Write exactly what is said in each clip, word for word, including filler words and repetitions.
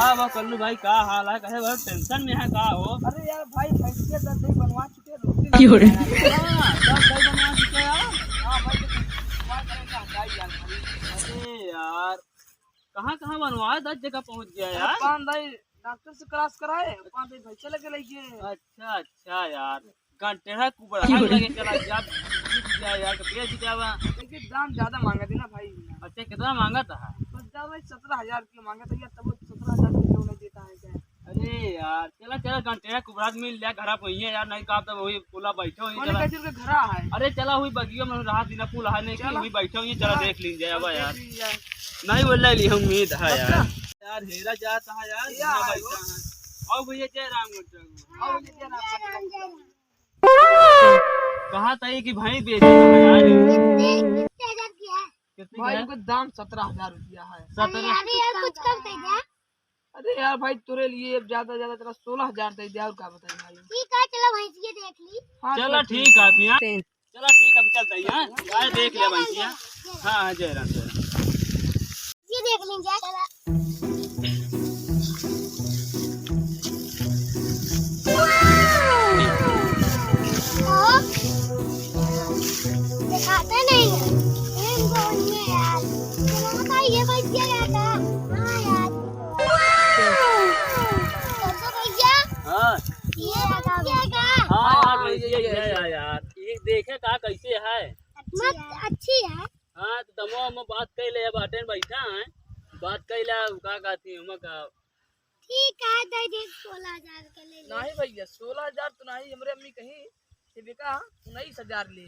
का बा कल्लू भाई, का हाल है? कहे बहुत टेंशन में है का हो? अरे यार भाई, भैंसिया दस दही बनवा चुके हैं, दूसरी क्यों रे? हाँ, दस दही बनवा चुके हैं यार। हाँ भाई, तो बनवा करेंगे, हटाई यार भाई। अरे यार, कहाँ कहाँ बनवाए, दस जगह पहुँच गया अरे यार। पान भाई डॉक्टर से क्लास कराए, पान भाई भैंसिया लगे लग गए। अच्छा अच्छा यार, गंटेरा कुबड़ा क्यों रे? लगे चला जा, जीत गया यार, तो बेच देवा। लेकिन दाम ज्यादा मांगा थी ना भाई। अच्छा, कितना मांगा था? बस दाम भाई सत्रह हजार रुपया मांगा था यार, तब सत्रह हजार रुपया क्यों नहीं देता है क्या? अरे यार, चला चला, गंटेरा कुबड़ा मिल जाए घर पे ही है यार, नहीं कहा तो वही पूला बैठे हुई कौन चला। कैसे उनके घरा है? अरे चला, हुई बगिया में रहा दीना, पूला है नहीं कि चला। हुई बैठे हुई चला, चला। देख लीन जाए अब देख यार। लीन जाए। नहीं बोल रही उम्मीद है यार। पक्का? यार हेरा जाता है यार, या ना है बैठा वो। है। और भैया जय राम। और भैया जय राम। कहा था ये कि भाई बेचे तो है यार। कितने, कितने हजार की है? कितने की भाई है? उनका दाम सत्रह हजार रुपया है। सत्रह। अरे यार, कुछ कम कर दे। अरे यार भाई, तोरे लिए अब ज्यादा ज्यादा चला सोलह हजार दे दे, और का बताई भाई। ठीक है, चलो भैंसिया देख ली। हाँ, चला चलो ठीक है, फिर। चला ठीक है, अभी चलते हैं, हाँ? गाय देख ले भैंसिया। हाँ हाँ, जय राम जय राम। ये देख लीजिए, चला। दिखाते नहीं है। इनको नहीं है यार। चलो बताइए, ये भैंसिया क्या था? हाँ यार। तो भैया, हाँ। ये भैंसिया का? हाँ यार, हाँ, भैंसिया ये, ये, ये है यार। ये देखे का कैसे है? अच्छी मत है। अच्छी है। हाँ, तो दमवा उमवा बात कइ ले, अब अटेन बैठा है, बात कइ ले, का कहती है, उमा का। ठीक है, दे दे, सोलह हजार के ले ले। नहीं भैया, सोलह हजार तो नहीं, हमरे अम्मी कहीं से बिका उन्नीस हजार ले।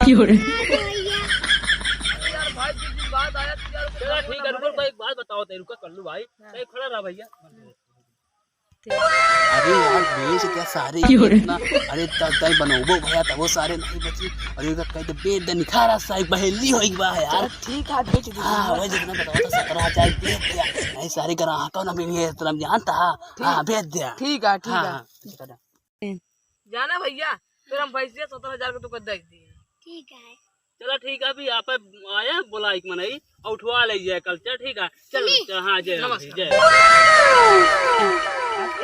क्यों रे? हाँ, तो भैया। अरे यार भाई, दो दिन बाद आया तो यार, चला ठीक है, रुको, रुको, एक बात बताओ, ते रुका कल्लू भाई, हाँ। ते खड़ा रहा भैया। अरे यार, बेच दे सारे क्यों रे? इतना, अरे दस दाई बनौबो भैया, तबो सारे नहीं बची। अरे ओका कह दे, बेच दे, निखारा सा एक बहेली होई बा यार। चल, ठीक है, बेच दे। हाँ, वही जितना बतावा था, सत्रह हजार बेच दे। नहीं, सारे ग्राहकों ने भी ये तरफ जानता है। ठीक। हाँ, बेच दे। ठीक है, ठीक हाँ, है। हाँ, अच्छा, काटा। जाना भैया, फिर हम भैंसिया सत्रह हजार के तुका दे दिए। ठीक है। चला ठीक है, अभी आप आया बोला एक मनई और उठवा ले जाए कल, चल ठीक है, चल, चली। चल, हाँ, जय राम जी, नमस्कार। जय।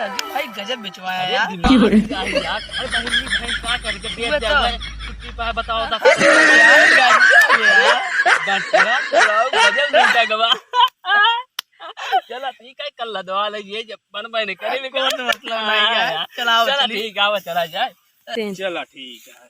अरे भाई गजब बेचवाया अरे यार। दिमाग क्या है यार, अरे बहन जी, बहन का करके बेच दिया तो। भाई, छुट्टी पे है, बताओ तो। अरे यार, गजब है यार। गजब, गजब लूटा गवा। चला ठीक है, कल लदवा ले ये जब बन बने करे भी कौन मतलब नहीं है यार। चलाओ, चला चलिए। ठीक है, आवा चला जाए। चला ठीक है।